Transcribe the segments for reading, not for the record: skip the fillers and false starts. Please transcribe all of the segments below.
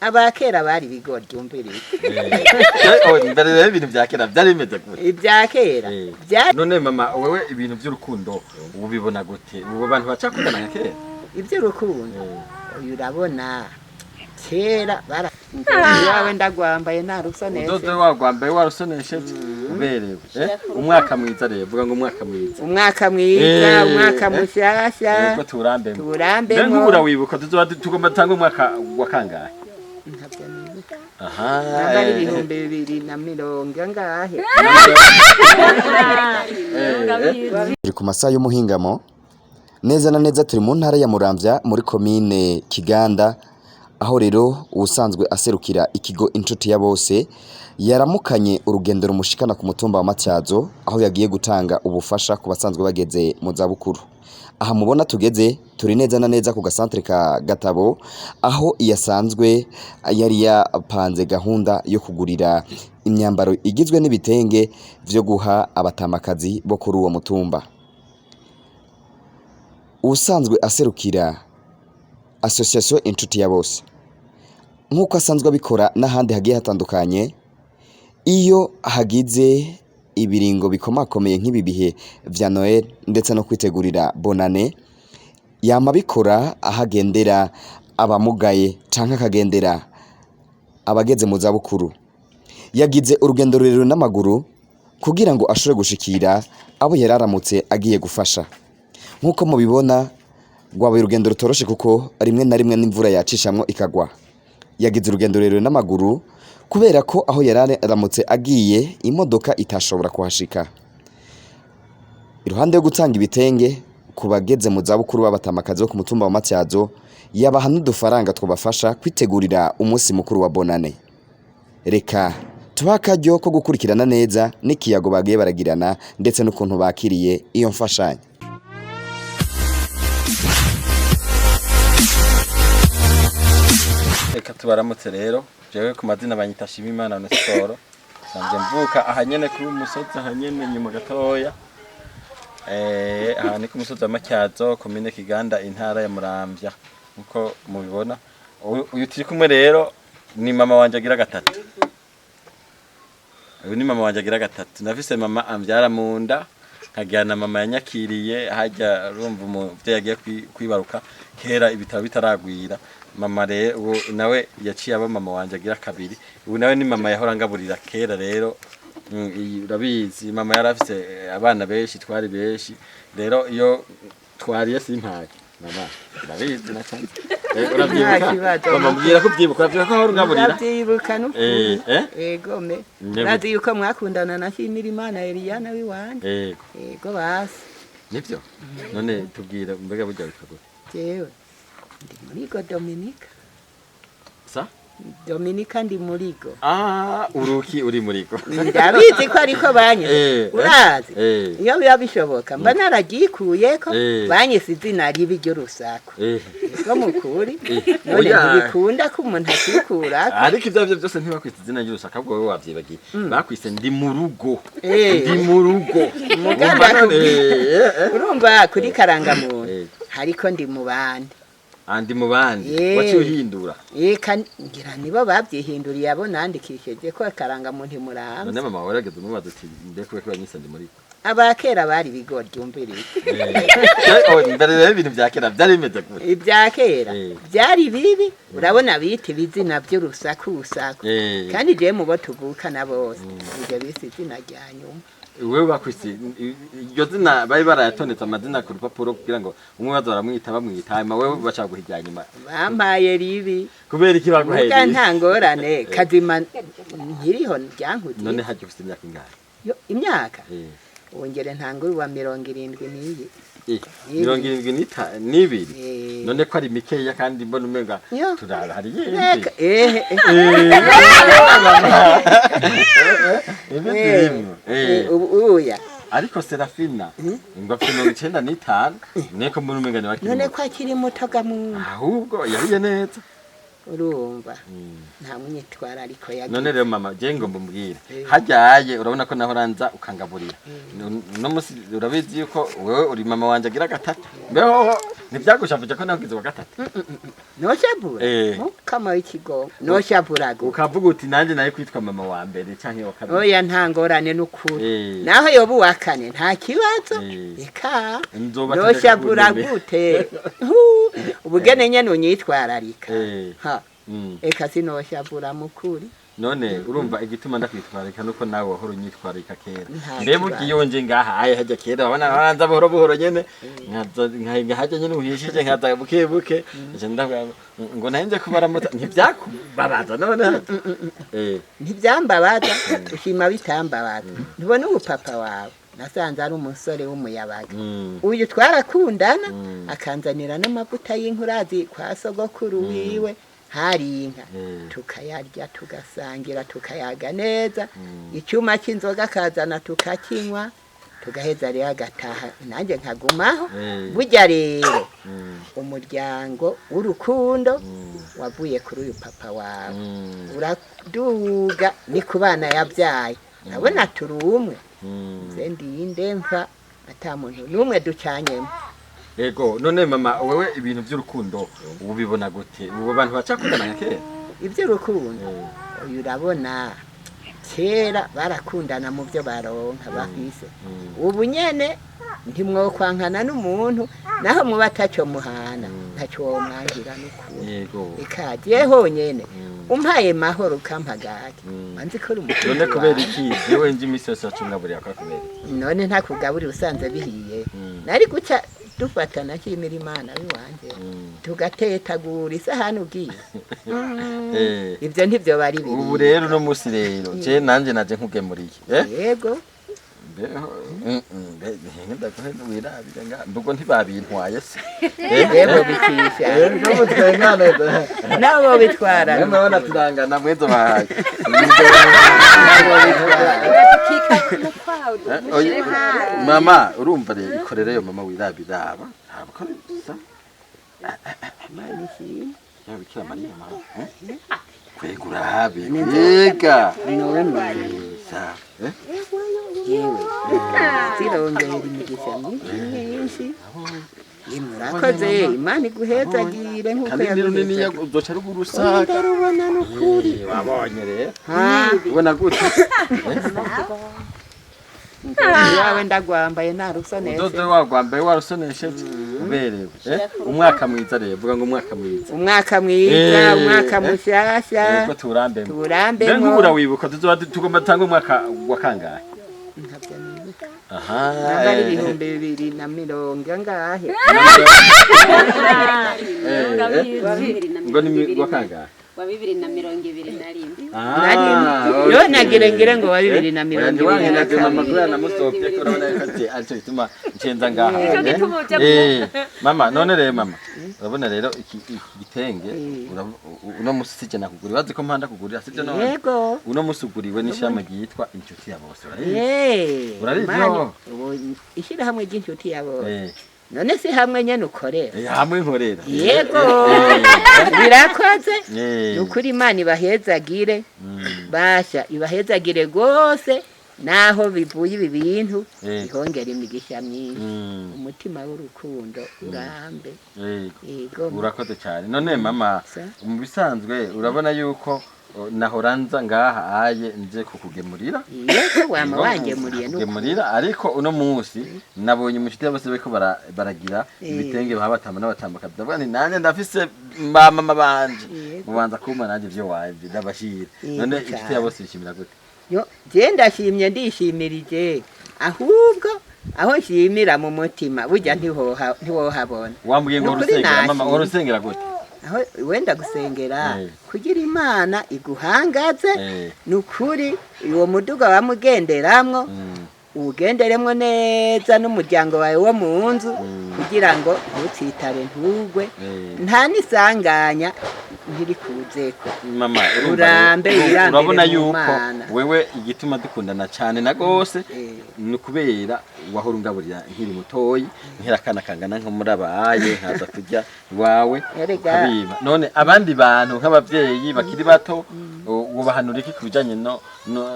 Abakera bari ibigori byumviriye. Mbere rero ibintu vya kera vyari bimeze gute? Ibya kera byari None mama, wewe ibintu vy'urukundo ubu bibona gute? Ubu bantu bacakundana nka kera? Iby'urukundo, uyu urabona kera bara iwawe ndagwambaye nta rusoneshe. Uzoze wagwambaye warusonesheje uberewe. Umwaka mwiza rero, vuga ngo umwaka mwiza. Umwaka mwiza. Umwaka mushyashya. Yego, turambemo. Turambemo. Mbere nk'ubu urawibuka tuzoba tugomba dutanga umwaka wa kangahe? Ntabyo nibuka. Aha. Namba ari 2020 angahe? Turi ku masaha y'umuhingamo, neza na neza turi mu ntara ya Muramvya muri komine Kiganda, aho rero uwusanzwe aserukira ikigo Inshuti ya Bose yaramukanye urugendo rumushikana ku mutumba wa Matyazo, aho yagiye gutanga ubufasha ku basanzwe bageze mu zabukuru. Aha mubona tugeze, turi neza na neza ku gasantere ka Gatabo, aho yasanzwe yari yapanze gahunda yo kugurira imyambaro igizwe n'ibitenge vyo guha abatamakazi bo kuri uwo mutumba. Uwusanzwe aserukira Association Inshuti ya Bose, nk'uko asanzwe abikora n'ahandi hagiye hatandukanye, iyo hagize ibiringo bikomakomeye nk'ibi bihe vya Noel ndetse no kwitegurira Bonane, yama abikora aho agendera abamugaye canke akagendera abageze mu zabukuru. Yagize urugendo rurerure n'amaguru kugira ngo ashobore gushikira abo yari aramutse agiye gufasha. Nk'uko mubibona, rwabaye urugendo rutoroshe kuko rimwe na rimwe n'imvura yacishamwo ikagwa. Yagize urugendo rurerure n'amaguru kubera ko aho yari aramutse agiye imodoka itashobora kuhashika. Iruhande yo gutanga ibitenge ku bageze mu zabukuru b'abatamakazi bo ku mutumba wa Matyazo, yabaha n'udufaranga twobafasha kwitegurira umunsi mukuru wa Bonane. Reka tubahe akaryo ko gukurikirana neza n'ikiyago bagiye baragirana ndetse n'ukuntu bakiriye iyo mfashanyo. Reka tubaramutse rero. Jewe ku mazina banyita Shimimana Onesphore, nsanzwe mvuka aha nyene kuri uyu musozi, aha nyene nyuma gatoya. Aha ni ku musozi wa Matyazo, komine Kiganda, intara ya Muramvya, nkuko mubibona. Uyu turi kumwe rero ni mama wanje agira gatatu. Uyu ni mama wanje agira gatatu. Nafise mama amvyara mu nda, nkagira na mama yanyakiriye hajya, urumva umuvyeyi agiye kwibaruka kera ibitabo bitaragwira. Mama rero uwo nawe yaciye aba mama wanje agira kabiri. Ubu nawe ni mama yahora ngaburira kera rero. Iyi urabizi, mama yari afise abana benshi, twari benshi rero, iyo twariye simpage mama, urabizi na cyane. Urabyibuka? Nta kibazo. Mama, mbwira ko ubyibuka, urabyibuka ko wahora ungaburira? Ndabyibuka n'ukuri. Eh? Ego me. Ndabyibuka. Urazi yuko mwakundana na Shimirimana Eliana w'iwanje. Yego. Ego basi. Nivyo. None tubwira, mbega burya witwa gute? Jewe ndi murigo Dominika. Sa? Dominika, ndi murigo. Ah, uruki uri muriko. Ndabizi ko ariko banyise. Urazi, iyo biba bishoboka mba naragikuyeko. Banyise izina ribi ry'urusaku. Ego mukuri. None Oya. ntibikunda ko umuntu akikurako. Ariko ivyo arivyo byose ntibakwise izina ry'urusaku, ahubwo wowe wavyibagiye. Bakwise ndi mu rugo. Ndi mu rugo. Muganda. Wumva none, Urumva kuri karangamuntu hariko ndi mu bandi. Ah, ndi mu bandi. Waciye uhindura. Eka, ngira nibo bavyihinduriye abo nandikishije ko karangamuntu None imuramvya. mama warageze umubaza uti ndekwe ko banyise ndi muri? Abakera bari ibigori byumviriye. Mbere rero ibintu vya kera vyari bimeze gute? Ibya kera byari bibi. Urabona bita ibizina by'urusaku urusaku. Kandi jewe mubo tuvukana bose ivyo bise izina rya nyuma. Wewe bakwise iryo zina, bari barayatondetse amazina ku rupapuro kugira ngo umwe baza baramwita bamwita, hanyuma wewe bashaka guha irya nyuma. Bampaye ribi. Kubera iki baguhaye Muga ribi? nta ngorane, kazima nkiriho ryankudiye. None harya ufite imyaka ingahe? Yo, imyaka wongere ntangure uwa 72. 72? None ko ari mikeya kandi mbona umenga Yo. turara hari Reka yindi ehe. Ibi zirimo. Ubu uya. Ariko Serafina ngo afite 95, niko mbona umenga ni wakiri None muto. ko akiri muto ga muntu? Ahubwo yariye neza. Urumva nta munyitwara ariko yagize. None rero mama, je ngo mbubwire, hajyaye urabona ko naho uranza ukangaburira. No musi urabizi yuko wewe uri mama wanje agira gatatu, mbeho. Ntibyagushavuje ko nawe ugize wa gatatu? Noshavura mukama w'ikigo, noshavura gute? Ukavuga uti nanjye nawe kwitwa mama wa mbere canke wa kabiri. Oya, nta ngorane n'ukuri. Naho yoba uwa kane nta kibazo. Eka. Nzoba noshavura tujya gute? Hu, ubugene nyene unyitwararika. Ha. Eka, sinoshavura mukuri. None urumva igituma ndakwitwararika nuko nawe wahora unyitwararika kera. Nta Mbe kibazo. burya iyo nje ngaha aye hajya kera wabona naranza buhoro buhoro nyene, nkaza nkahinga hajya nyene uhishije, nkaza buke buke, nje ndavuga ngo nanje kubaramutsa, ntibyakubabaza none? Ntibyambabaza, ushima bitambabaza. Ntubona ubu papa wawe nasanze ari umusore w'umuyabaga. Uyu twarakundana. Akanzanira n'amavuta y'inka, urazi kwa sogokuru wiwe hari inka. Tukayarya, tugasangira, tukayaga neza. Icyuma cy'inzoga akazana tukakinywa, tugaheza rero agataha, nanjye nkagumaho. Burya rero umuryango w'urukundo wavuye kuri uyu papa wawe uraduga ni ku bana yabyaye, urabona turi umwe. Nze ndinde mfa ata muntu n'umwe ducanyemo. Ego, none mama, wewe ibintu by'urukundo ubibona gute? Ubu abantu bacakundana nka kera? Iby'urukundo, uyu urabona kera barakundana mu byo baronka bafise. Ubu nyene ntimwokwankana n'umuntu naho muba atacyo muhana, ntacyo womwangira n'ukuri. Eka, jewe honyene umpaye mahoro ukampa gake, manzi ko uri umukunzi None kubera wawe. iki yewe nje imisi yose wacungaburira kwa kubera iki? None ntakugaburira usanze bihiye? Nari guca dufatana nshimira Imana biwanje, tugatetagura isahani ugiye. Ibyo ntibyo bari biri. Ubu rero uno musi rero je nanje naje nkugemuriye, eh? Yego. Mbeho mbe ndaguhe wirabire nga mbugo ntibabintwaye se? Yego, bicisha. Ngo twengane. Nabo bitwara. Mwe murabona turangana mwezo bahaye. Oya, mama, urumva rero ikorere yo mama, wirabiraba ntabwo bisa. Imana ishimwe. Ya Bikira Mariya mama, eh? Kwega urabe kwega. Nowe mwana. Sawa, eh? Yewe, zirongera imigisha myinshi myinshi. Murakoze, Imana iguhezagire nk'uko Kandi ni runini. yaguhezagiye. Uzoca ruguru usaka. Ndarubona n'ukuri. Wabonye rero? Ha. Ubona gute? Iwawe ndagwambaye narusoneshe. Uzoze wagwambaye warusonesheje uberewe, eh? Umwaka mwiza rero, vuga ngo umwaka mwiza. Umwaka mwiza. Umwaka mushasha. Yego, turambemo. Turambemo. Mbe nk'ubu urawibuka tuzoba tugomba dutanga umwaka wa kangahe? Ntabyo nibuka. Aha. Namba ari 2020 angahe? Ngo ni wa kangahe? Wa 2021. Ah, Yo nagire ngire ngo wa 2022. Amakuru yanamusopye ko urabona yuko ati aricyo gituma ncenza ngaha. Nico Eh? gituma uja Mama, none rero mama, urabona rero iki gitenge, uno musi sije nakugurira, urazi ko mpanda kugurira, sivyo none? Yego. Uno musi uguriwe n'ishami ryitwa Inshuti ya Bose, urabizi? Urabizi? Mani, No? ubu ishyirahamwe ry'Inshuti ya Bose. None si hamwe nyene ukorera? Hamwe nkorera. Yego, birakoze. Ni ukuri, Imana ibahezagire. Basha ibahezagire rwose, naho bivuye ibi bintu ihongera imigisha myinshi. Umutima w'urukundo urambe. Yego. Yego. Urakoze cyane. None mama, Sa? mu bisanzwe urabona yuko nahora nza ngaha aye nje kukugemurira. Yego, wama wangemuriye n'ukuri. Kugemurira, ariko uno munsi nabonye umushiti bose bariko baragira ibitenge baha batamba n'abatambakazi, ndavuga nti nanjye ndafise ba mama banje. Mubanza kumpa nanjye ivyo wanje ndabashira. Yego None cane. Inshuti ya Bose ishimira gute? Yo, je ndashimye, ndishimirije. Ahubwo aho nshimira mu mutima burya ntiwohabona. Wambwiye ngo Nukuri urusengera mama. nashimye. Urusengera gute? Aho wenda gusengera kugira Imana iguhangaze. Ni ukuri, uwo muduga wamugenderamwo uwugenderemwo neza n'umuryango wawe wo mu nzu, kugira ngo ntutsitare, ntugwe, nta n'isanganya ntirikuzeko. Mama, urumva Urambe, wirambire urabona mu yuko Mana. wewe igituma dukundana cyane na gose ni ukubera wahora ungaburira nkiri mutoyi, nkiri akana kangana nko muri abaye, nkaza kurya iwawe Erega. ukabiba. None abandi bantu nk'abavyeyi bakiri bato Wobahanura iki ku bijanye no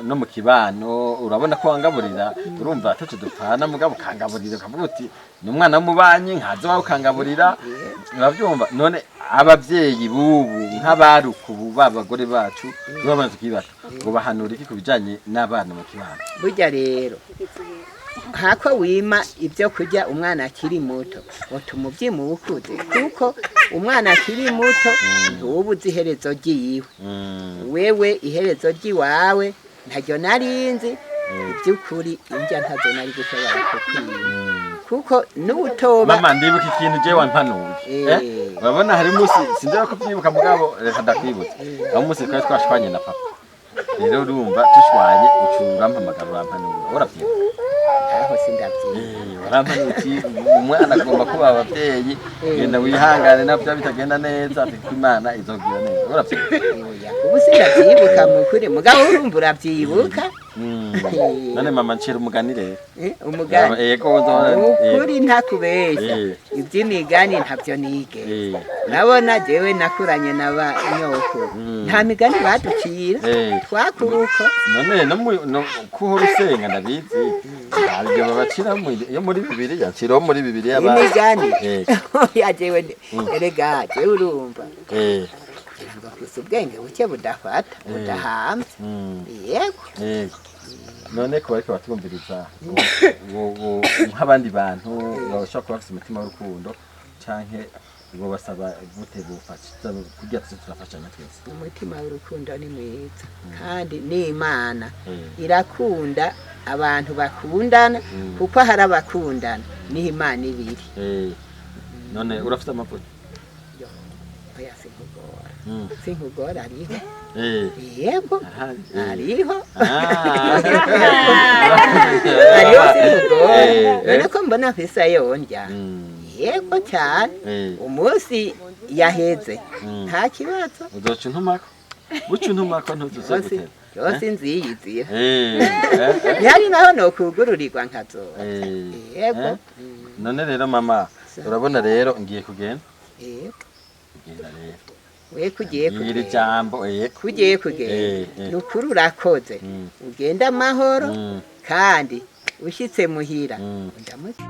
mu kibano? Urabona ko wangaburira, urumva ataco dupfana, mugabo ukangaburira ukavuga uti ni umwana w'umubanyi, nkaza iwawe ukangaburira, uravyumva? None abavyeyi bubu nk'abaruku ubu b'abagore bacu baba tukiri bato, wobahanura iki ku bijanye n'abana mu kibano? Burya rero hako wima ibyo kurya umwana akiri muto, utuma ubyima ukuze, kuko umwana akiri muto ntuba uzi iherezo ry'iwe. Wewe iherezo ry'iwawe ntaryo narinzi. Iby'ukuri indya ntazo nari gushobora kukwima, kuko n'utoba. Mama, ndibuka ikintu je wampanuye. Urabona hari umunsi, sinzi ko kubyibuka, mugabo reka ndakwibutsa. Aho umunsi twari twashwanye na papa rero, urumva tushwanye uca urampamagara urampanura, urabyibuka? Aho sindabyibuka. Warampanura uti umwana agomba kuba abavyeyi, genda wihangane navyo bitagenda neza, ati ko Imana izogira neza, urabyibuka? Oya, ubu sindabyibuka mu kuri, mugabo urumva urabyibuka. None mama, ncira umugani rero. Umugani? Yego, uzohora. Ukuri ntakubeshya, iby'imigani ntabyo nige. Urabona jewe nakuranye na ba nyokuru, nta migani baducira, twakura uko. None no kuhora usenga ndabizi, hari ibyo babaciramo yo muri Bibiliya, nciraho muri Bibiliya Imigani? Eh. Oya, jewe erega jewe urumva ngo mfise ubwenge buke budafata, budahambye. Yego. Yego. None ko bariko batwumviriza, nk'abandi bantu bashobora kuba bafise umutima w'urukundo, canke bo basaba gute bufasha kugira tuze turafashanya twese? Umutima w'urukundo ni mwiza, kandi n'Imana irakunda abantu bakundana, kuko hari abakundana niho Imana ibiri. None urafite amavuta? Oya, sinkugora. Sinkugora, hariho. Yego. Arahari. Hariho. Ah. Hariho, sinkugora. None ko mbona mfise ayo ndya? Yego cyane. Umunsi yaheze, nta kibazo. Uzoca untumako, buca untumako, ntuzuze Yose gutera. yose nziyizira. Ntihari naho nokugururirwa nkazoza. Yego. None rero mama, urabona rero ngiye kugenda. Yego. Kugenda rero. We kugiye Iri kugenda. jambo, yego. Kugiye kugenda. Ni ukuri urakoze. Ugenda amahoro, kandi ushyitse muhira ndamutse.